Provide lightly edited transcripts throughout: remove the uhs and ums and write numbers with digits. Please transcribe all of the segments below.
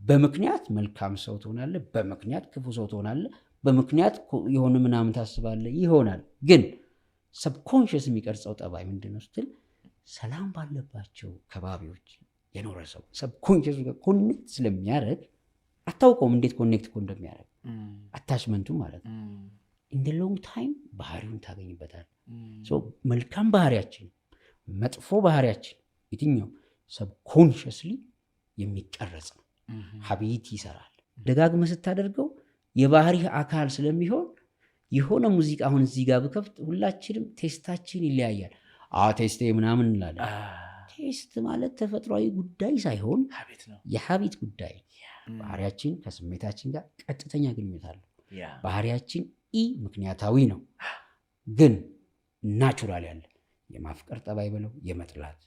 በምክንያት መልካም ሰው ትሆናለህ፣ በምክንያት ክፉ ሰው ትሆናለህ፣ በምክንያት የሆነ ምናምን ታስባለህ ይሆናል። ግን subconscious የሚቀርጸው ጠባይ ምንድን ነው ስትል፣ ሰላም ባለባቸው ከባቢዎች የኖረ ሰው subconscious ጋር connect ስለሚያደርግ፣ አታውቀውም እንዴት connect እኮ እንደሚያደርግ፣ attachment ኡ ማለት ነው። In long time ባህሪውን ታገኝበታል። መልካም ባህሪያችን፣ መጥፎ ባህሪያችን የትኛው subconsciously የሚቀረጽ ነው። Habit ይሰራል። ደጋግመህ ስታደርገው የባህሪህ አካል ስለሚሆን፣ የሆነ ሙዚቃ አሁን እዚህ ጋር ብከፍት ሁላችንም taste ኣችን ይለያያል። Taste ኤ ምናምን እንላለን። Taste ማለት ተፈጥሯዊ ጉዳይ ሳይሆን የ habit ጉዳይ። ባህሪያችን ከስሜታችን ጋር ቀጥተኛ ግንኙነት አለው። ባህሪያችን ኢ ምክንያታዊ ነው፣ ግን natural ያለ የማፍቀር ጠባይ በለው፣ የመጥላት፣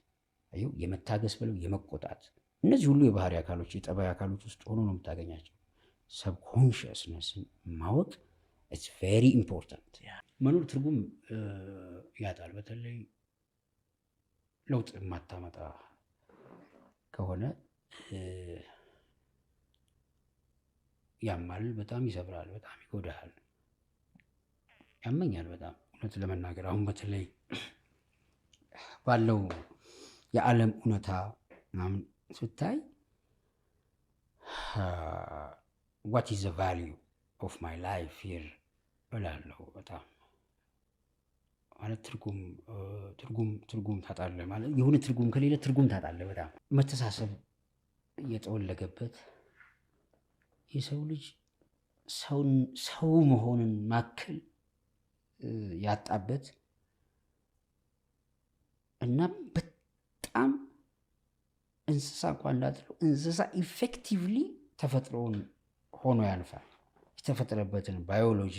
የመታገስ በለው፣ የመቆጣት፣ እነዚህ ሁሉ የባህሪ አካሎች፣ የጠባይ አካሎች ውስጥ ሆኖ ነው የምታገኛቸው። Subconsciousness ን ማወቅ it's very important። መኖር ትርጉም ያጣል። በተለይ ለውጥ የማታመጣ ከሆነ ያማል፣ በጣም ይሰብራል፣ በጣም ይጎዳሃል። ያመኛል በጣም፣ እውነት ለመናገር። አሁን በተለይ ባለው የዓለም እውነታ ምናምን ስታይ "What is the value of my life here?" እላለሁ። በጣም ማለት ትርጉም ታጣለህ፣ ማለት የሆነ ትርጉም ከሌለ ትርጉም ታጣለህ። በጣም መተሳሰብ እየጠወለገበት፣ የሰው ልጅ ሰው መሆንን ማከል ያጣበት እና በጣም እንስሳ እንኳን እንዳትለው፣ እንስሳ effectively ተፈጥሮውን ሆኖ ያልፋል። የተፈጠረበትን ባዮሎጂ